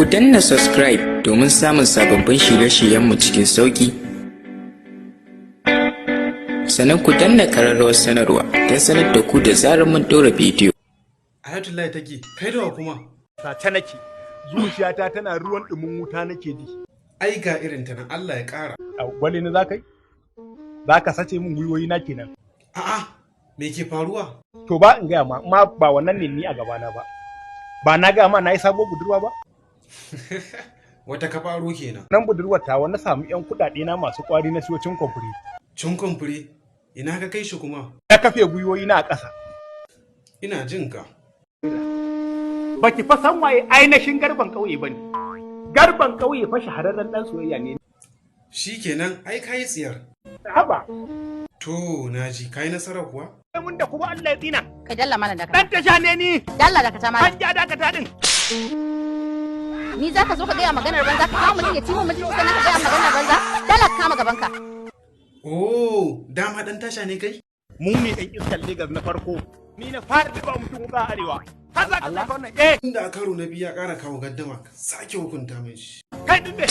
Ku danna subscribe domin samun sababbin shirye-shiryenmu cikin sauƙi. Sannan ku danna ƙararrawar sanarwa don sanar da ku da zarar mun ɗora bidiyo. Ayatullahi take, kai da wa kuma? Sace nake, zuciyata tana ruwan ɗumin wuta nake ji. Ai ga irin ta nan, Allah ya ƙara. A gwale ni za ka yi? Za ka sace min gwiwoyi na kenan? A'a, me ke faruwa? To ba in gaya ma, ma ba wannan ne ni a gabana ba. Ba na gaya ma na yi sabuwar budurwa ba? Wata ka faro kenan. Nan budurwar tawa na samu yan kuɗaɗe na masu ƙwari na siyo cin kwamfuri. Cin kwamfuri, ina ka kai shi kuma? Ya kafe gwiwoyi na a ƙasa. Ina jin ka. Baki fa san waye ainihin Garban Ƙauye bane. Garban Ƙauye fa shahararren ɗan soyayya ne. Shi kenan, ai kayi tsiyar. Haba. To, naji, kayi nasara kuwa? Mun da kuma Allah ya tsina. Kai dalla malam dakata. Dan tasha ne ni. Dalla dakata malam. An ja dakata din. Ni za ka zo ka gaya maganar banza, ka kawo mutum ya ci mun mutunci, sannan ka gaya maganar banza? Dalla ka kama gaban ka. Oh, dama dan tasha ne kai? Mu ne ɗan iskar Legas na farko. Ni na fara taɓa mutum wuka a arewa. Har za ka saka wannan eh. Inda a karo na biyu ya ƙara kawo gaddama, ka sake hukunta min shi. Kai din ne.